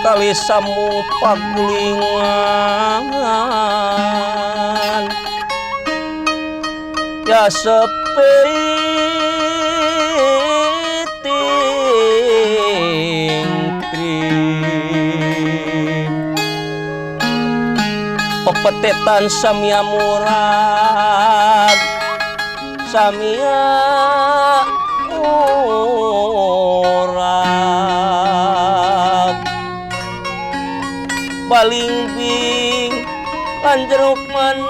Tali sambung pagulingan ya sepi ting pepetetan samia murag samia murag balingbing lan jeruk manis.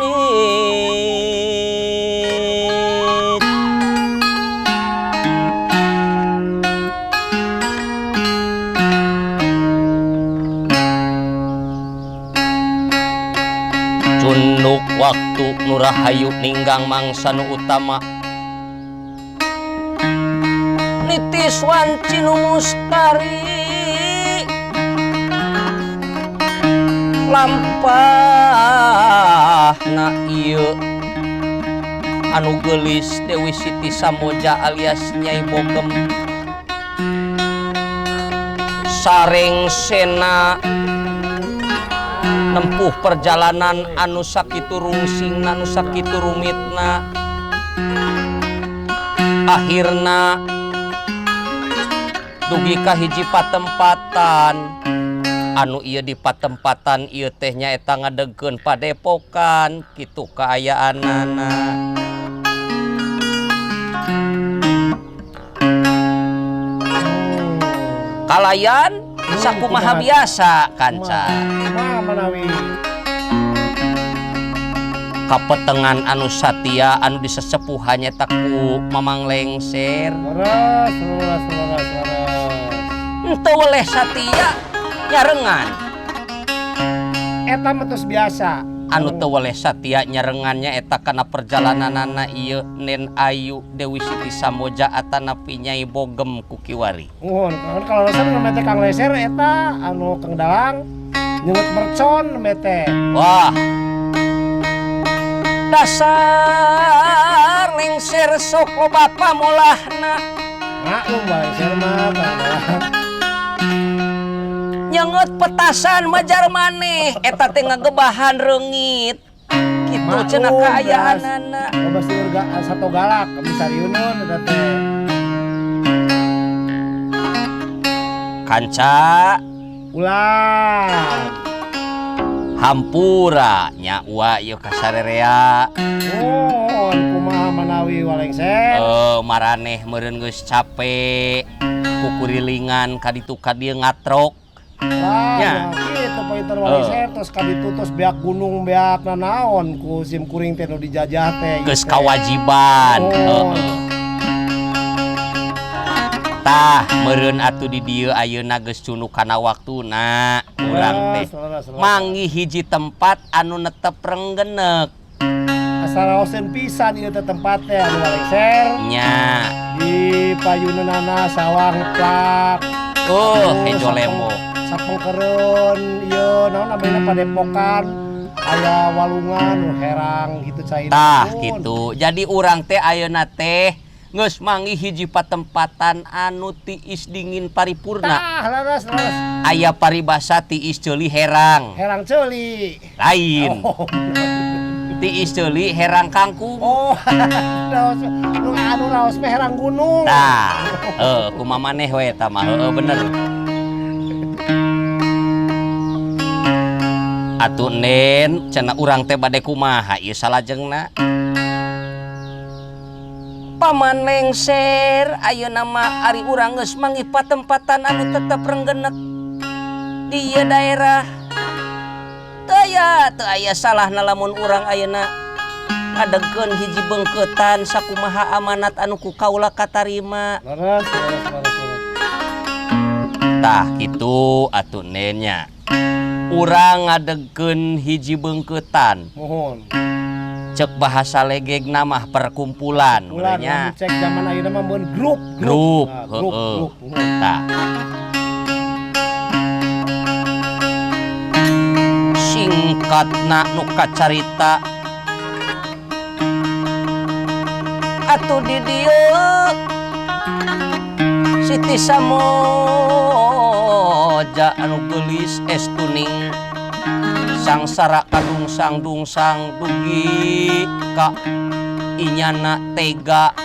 Cunduk waktu nurahayu ninggang mangsa nu utama nitis wanci nu mustari lampahna ieu anu geulis Dewi Siti Samboja alias Nyai Bogem sareng sena nempuh perjalanan anu sakitu rungsingna anu sakitu rumitna akhirna dugi ka hiji patempatan anu ieu di patempatan ieu teh nyaeta ngadegkeun padepokan kitu kaayaanana. Kalayan sakumaha biasa kanca. Kumaha manawi? Kapetengan anu satia anu disesepuhan nyaeta ku Mamang Lengser. Leres, leres, leres, leres. Henteu weleh satia nyarengan. Eta mah tos biasa. Anu teu weleh satia nyarengannya eta kana perjalananana ieu Nen Ayu Dewi Siti Samboja atanapi Nyai Bogem ku kiwari. Nuhun, kan kalau leser nu teh Kang Lengser eta anu Kang Dalang nyeungeut mercon teh. Wah. Dasar lengser sok loba pamolahna. Maklum bae lengser mah Kang Dalang. Nyenget petasan majar maneh eta teh ngagebahan reungit kitu cenah kaayaanana. Loba seueur sato galak bisa riunun eta teh. Kanca ulah hampura nya ua ieu kasarerea. Oh, kumaha manawi walengser? Maraneh meureun geus capek kukurilingan ka ditu ka dieu ngatrok. Lah, Ya. kitu pointer walengser terus ka ditu terus beak gunung beak nanaon ku sim kuring teh nu dijajah teh. Geus kawajiban. Oh. Heeh. Tah meureun atuh di dieu ayeuna geus cunuk kana waktuna urang teh. Manggih hiji tempat anu netep renggenek. Asa raoseun pisan ieu teh tempat teh anu walengser. Nya. Di payuneunana sawah ngeplak. Oh, hejo lemo. Sapengkereun ieu naon namanya padepokan aya walungan nu herang gitu cair. Tah kitu. Jadi urang teh ayeuna teh geus manggih hiji patempatan anu tiis dingin paripurna. Tah, leres, leres. Aya paribasa tiis ceuli herang. Herang ceuli. Lain. Oh. Tiis ceuli herang kangkung. Oh, raos, nu anu raos mah herang gunung. Tah, heuh kumaha maneh we eta mah, heueuh bener. Atuh Nen, cenah urang teh bade kumaha ieu salajengna? Paman Lengser ayeuna mah ari urang geus manggih patempatan anu tetep renggenek di ieu daerah. Teu aya salahna lamun urang ayeuna ngadegkeun hiji beungkeutan sakumaha amanat anu ku kaula katarima. Leres, leres, leres, leres. Tah kitu atuh Nen nya. Urang ngadegkeun hiji beungkeutan. Muhun. Cek bahasa legegna mah perkumpulan. Kumpulan, nya. Cek zaman ayeuna mah mun grup, grup. Nah, grup, heeh. Grup, muhun. Tah. Singkatna nu kacarita atuh di dieu Siti Samboja Samoja anu geulis estuning sangsara kadungsang-dungsang dugi ka inyana tega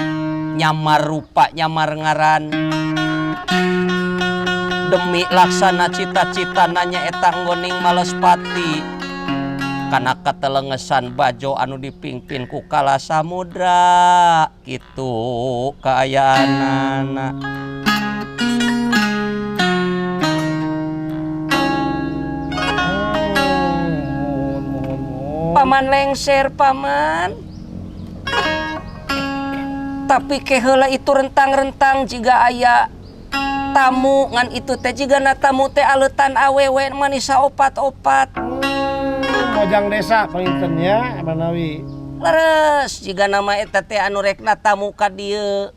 nyamar rupa nyamar ngaran demi laksana cita-cita nanya eta nggoning Malespati kana katelengesan bajo anu dipimpin ku Kala Samudra kitu kaayaanana. Paman lengser paman, tapi keheula itu rentang-rentang jiga aya tamu ngan itu teh jiga na tamu teh aleutan awewe manisa opat-opat. Mojang desa pangintennya manawi. Leres jiga nama eta teh anu rekna tamu ka dieu.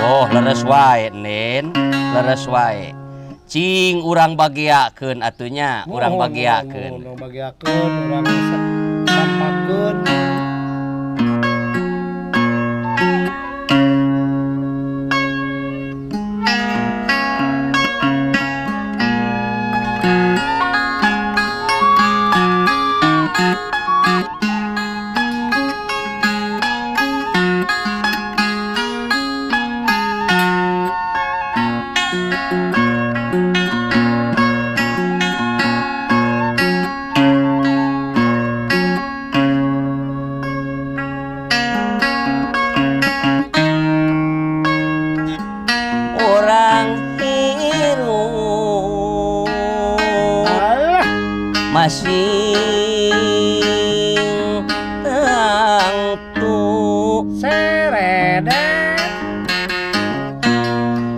Oh leres wae Nen, leres wae. Cing urang bagiakeun atunya, urang bagiakeun. Urang bagiakeun, urang sampakeun. Masing tangtu seredet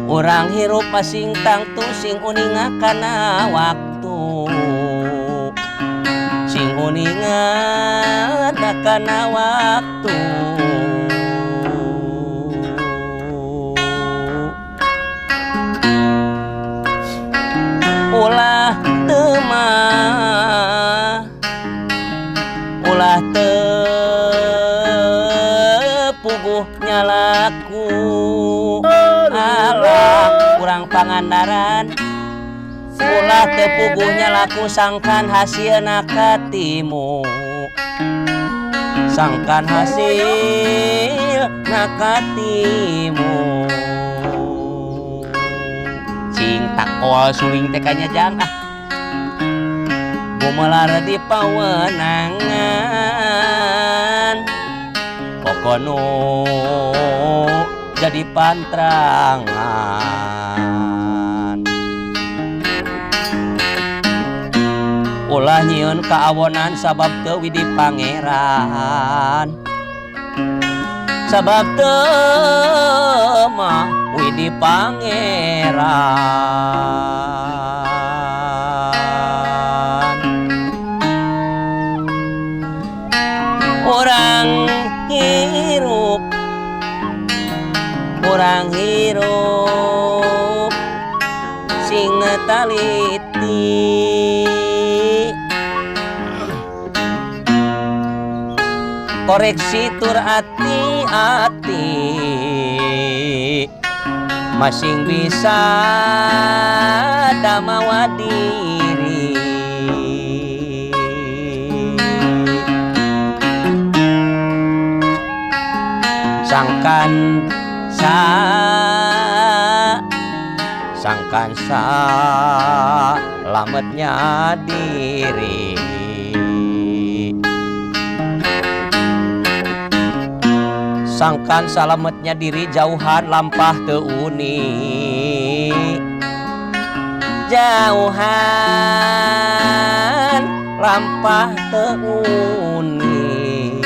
urang hirup masing tangtu sing uninga kana waktu sing uninga kana waktu ulah teu mah ulah teu puguh nyalaku alah urang Pangandaran ulah teu puguh nyalaku sangkan hasilna katimu sangkan hasilna katimu cing takol suling teh kanya jang ah gumelar di pawenangan kokono jadi pantrangan ulah nyieun kaawonan sabab teu widi pangeran sabab teu mah widi pangeran urang hirup sing taliti koreksi tur ati-ati masing bisa damawa diri sangkan sa lametnya diri sangkan salametnya diri jauhan lampah teu uni jauhan lampah teu uni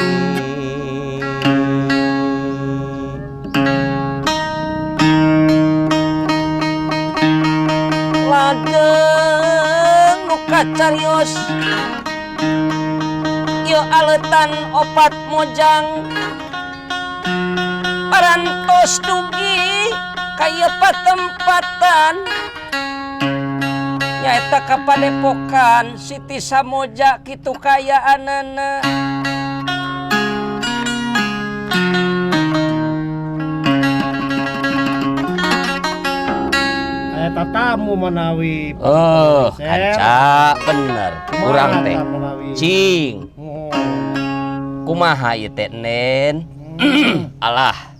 lageng nu kacarios ieu aleutan opat mojang parantos dugi ka ieu patempatan nyaeta ka padepokan Siti Samoja kitu kayaanana. Komo manawi Eh, Lengser. Kanca, bener. Kumaha Urang teh. Tah manawi? Cing, kumaha ieu teh, Nen? Alah.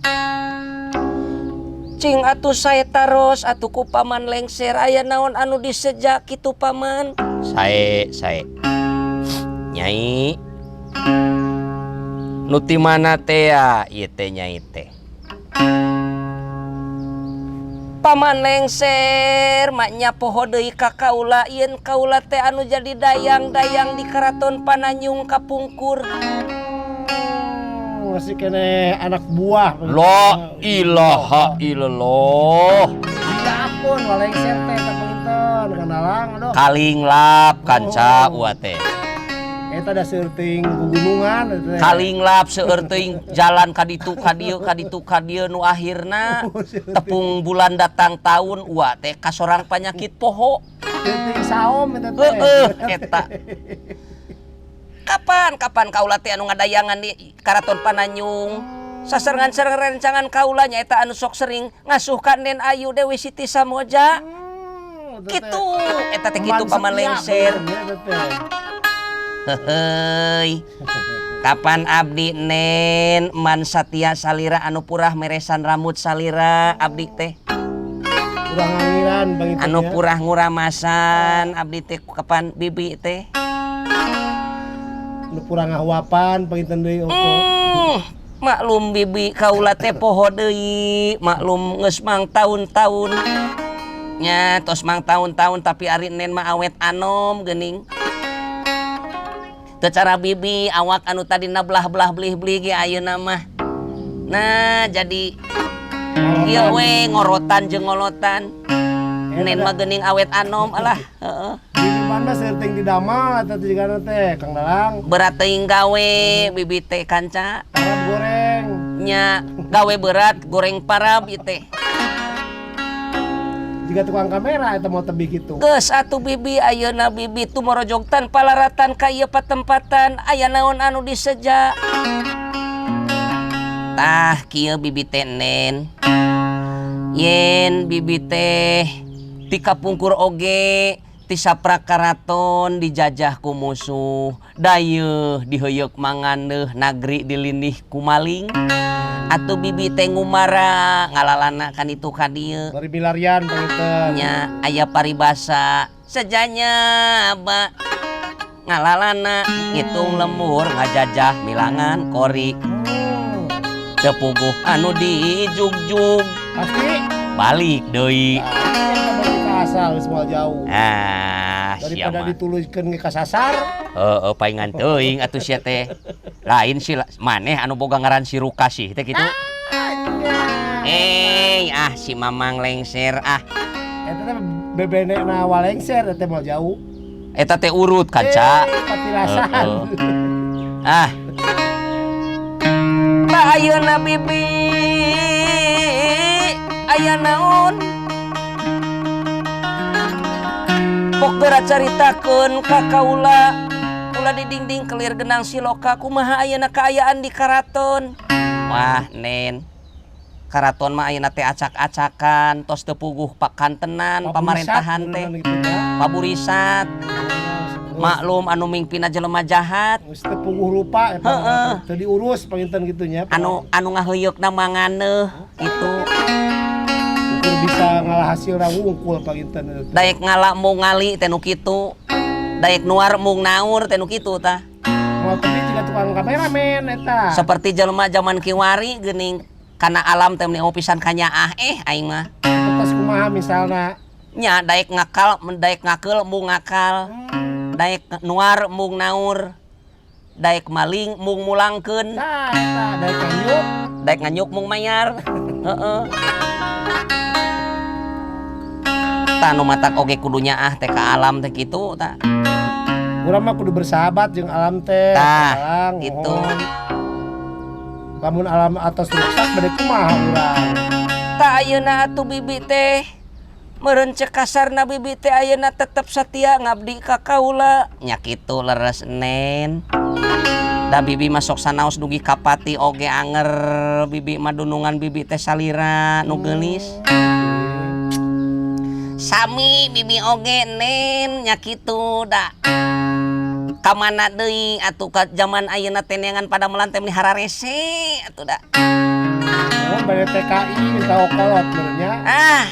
Cing atuh saya taros atuh ku Paman Lengser, aya naon anu diseja kitu, Paman? Sae, sae. Nyai. Nu ti mana teh ya ieu teh, Nyai teh? Paman Lengser maknya poho deui ka kaula yen kaula teh anu jadi dayang-dayang di Karaton Pananjung kapungkur. Masih keneh anak buah. La ilaha illallah. Diapun Walengser teh teh panginten Kang Dalang, aduh. Kalinglap, kanca, Oh. uwa teh. Eta da seueur teuing gugunungan eta teh. Kalinglap seueur teuing jalan kaditu kadieu kaditu kadieu, nu akhirna tepung bulan datang tahun uwa teh kasorang panyakit poho. Seueur teuing saom eta teh. Heeh, eta. Kapan kapan kaula teh anu ngadayangan di Karaton Pananjung? Sasarengan sareng rencangan kaula nyaeta anu sok sering ngasuh ka Den Ayu Dewi Siti Samoja. Eta teh. Kitu, eta teh kitu, Teman Paman setia Lengser. bener ya, eta teh. Heuy. Kapan abdi, Nen, man satia salira anu purah meresan rambut salira abdi teh. Urang ngangiran panginten Anu ya. purah nguramasan abdi teh kapan, bibi teh? Nu purah ngahuapan panginten deui oko. Maklum bibi, kaula teh poho deui, maklum geus mang tahun-tahun. Nya tos mang tahun-tahun, tapi ari Nen mah awet anom geuning. Teu cara bibi, awak anu tadina belah-belah belih-belih ge ayeuna mah. Nah, jadi ieu we ngorotan jeung ngolotan. Nen mah geuning awet anom, alah, heeh. Bibi mana seueur teuing didamel eta teh jigana teh, Kang Dalang. Berat teuing gawe bibi teh, kanca. Parab goreng. Nya gawe berat, goreng parab ieu teh. Jiga tukang kamera eta mau tebih kitu. Geus atuh bibi, ayeuna bibi tumorojog tanpa laratan ka ieu patempatan, aya naon anu diseja? Tah kieu bibi teh, Nen. Yen bibi teh ti kapungkur oge ti saprak karaton dijajah ku musuh, dayeuh diheuyeuk mangandeuh, nagri dilindih ku maling. Atuh bibi teh ngumara ngalalana kan itu ka dieu. Bari milarian panginten. Nya aya paribasa sejanya ba ngalalana ngitung lembur ngajajah milangan kori. Teu puguh anu dijugjug. Pasti balik deui. Nah, eta balik ka asal geus moal jauh. Ah, sia Daripada mah. dituluykeun ge kasasar. Heeh, paingan teuing atuh sia teh. Lain si maneh anu boga ngaran si Rukasih teh kitu? Eh, ah, si Mamang Lengser ah. Eta teh bebenekna Walengser eta moal jauh. Eta teh urut, kanca. Eh, patilasan. Heeh. Ah. Tah ayeuna bibi aya naon? Pok geura caritakeun ka kaula. Ulah di dingding kelir genang siloka, kumaha ayeuna kaayaan di karaton? Wah, Nen. Karaton mah ayeuna teh acak-acakan, tos teu puguh pakantenan pamarentahan teh. Gitu ya. Paburisat. Maklum anu mingpina jelema jahat. Geus teu puguh rupa eta. Heeh. Teu diurus panginten kitu nya. Anu anu ngaheuyeukna manganeuh gitu. Ukur bisa ngalah hasilna wungkul panginten eta teh. Daek ngala mung ngali teh nu kitu. Daek nuar mung naur teh nu kitu tah. Moal teu jiga tukang kameramen eta. Seperti jelema zaman kiwari geuning kana alam teh meni pisan kanyaah eh aing mah. Terus kumaha misalna? Nya daek ngakal, daek ngakeul mung ngakal. Daek nuar mung naur. Daek maling mung mulangkeun. Tah eta daek nganyuk. Daek nganyuk mung mayar. Heeh. Tah nu matak oge kudu nyaah teh ka alam teh kitu tah. Urang mah kudu bersahabat jeung alam teh. Tah, Alang, gitu. mohon. Lamun alam atos rusak bade kumaha urang? Tah ayeuna atuh bibi teh meureun cek kasarna bibi teh ayeuna tetep satia ngabdi ka kaula. Nya kitu leres, Nen. Da bibi mah sok sanaos dugi ka pati oge anger bibi mah dunungan bibi teh salira nu geulis. Sami bibi oge nen nya kitu da. Kamana deui atuh ka jaman ayeuna teh neangan padamelan teh meni hararese atuh da. Oh, bade TKI minta okolot benernya. Ah,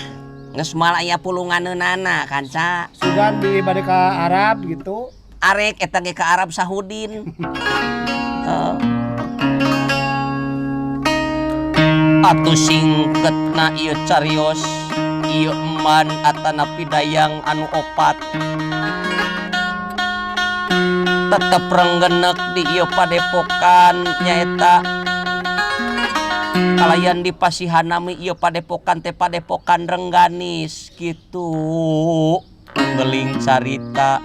geus moal aya pulunganeunana kanca. Sugan di bade ka Arab gitu. Arek eta ge ka Arab Sahudin. Heeh. Atuh singketna ieu carios ieu eman atanapi dayang anu opat. Tetep renggenek di ieu padepokan nyaeta kalayan di pasihanami ieu padepokan teh padepokan Rengganis kitu ngeling carita.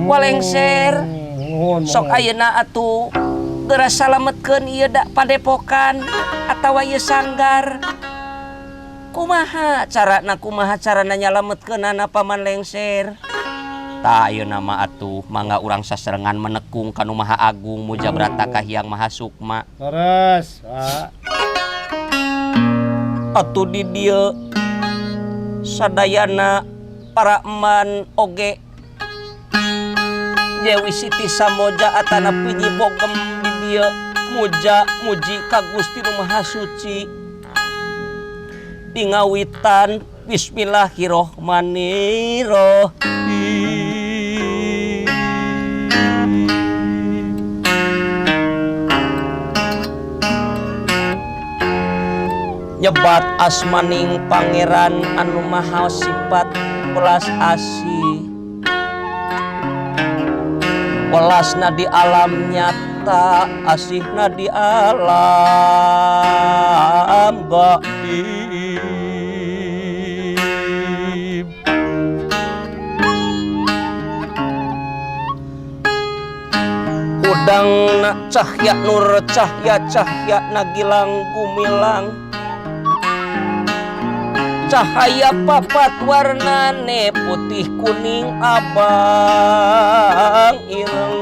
Walengser sok ayeuna atuh geura salametkeun ieu da padepokan atawa ieu sanggar. Kumaha carana kumaha carana nyalametkeunana Paman Lengser? Tah ayeuna mah atuh mangga urang sasarengan menekung ka nu Maha Agung Mujabrata Kahiyang Maha Sukma. Terus, Pak. Atuh di dieu sadayana para eman oge Dewi Siti Samoja atana Nyi Bogem di dieu muja muji ka Gusti nu Maha Suci. Di ngawitan Bismillahirrohmanirrohim. Nyebat asmaning pangeran anu maha sifat welas asih. Welasna di alam nyata, asihna di alam gaib. Hudangna cahya nur cahya cahya nagilang gumilang. Cahaya papat warnane putih kuning abang ireng.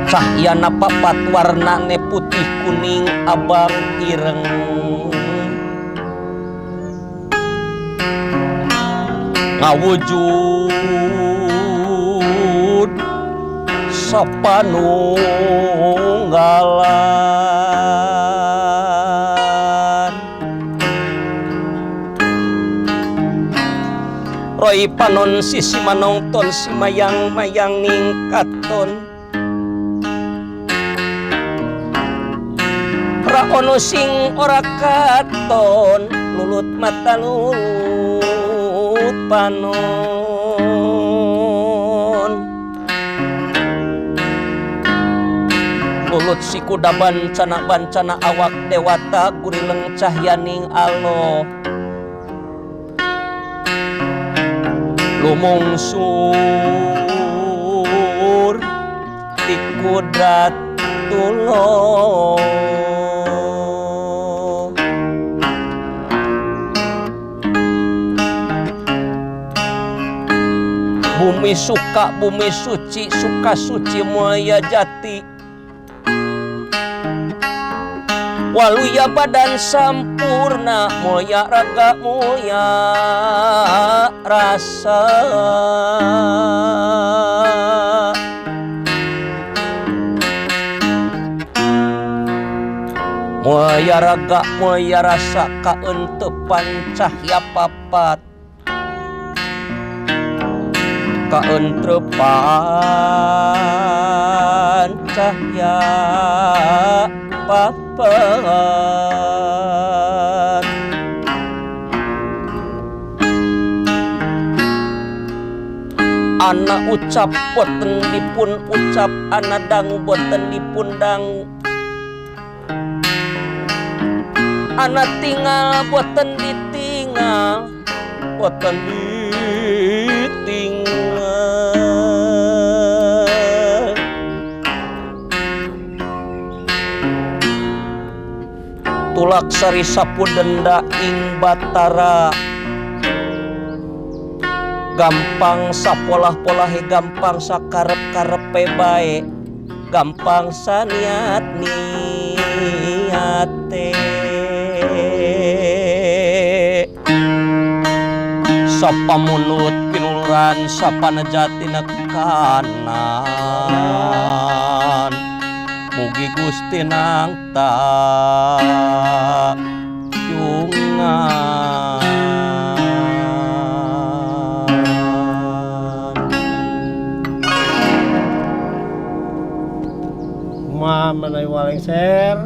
Cahyana papat warnane putih kuning abang ireng. Ngawujud sapanunggalan. Roi panon sisi manongton si mayang mayang ningkaton. Ra ono sing ora katon lulut mata lulut panon. Lulut siku bancana bancana awak dewata gurileng cahyaning Allah. Lumungsur ti kudratullah. Bumi suka bumi suci suka suci muaya jati. Waluya badan sampurna mulia raga mulia rasa. Mulia raga mulia rasa kaentepan cahya papat. Kaentrepan cahya papat. Ana ucap boten dipun ucap, ana dangu boten dipun dangu. Ana tinggal boten ditinggal, boten ditinggal. Tulak sari sapu denda ing Batara. Gampang sapolah-polahe, gampang sakarep-karepe bae, gampang saniat niate. Sapamunut pinuluran, sapanejati kanan, mugi Gusti nang tayungan. Kumaha maneh walengser?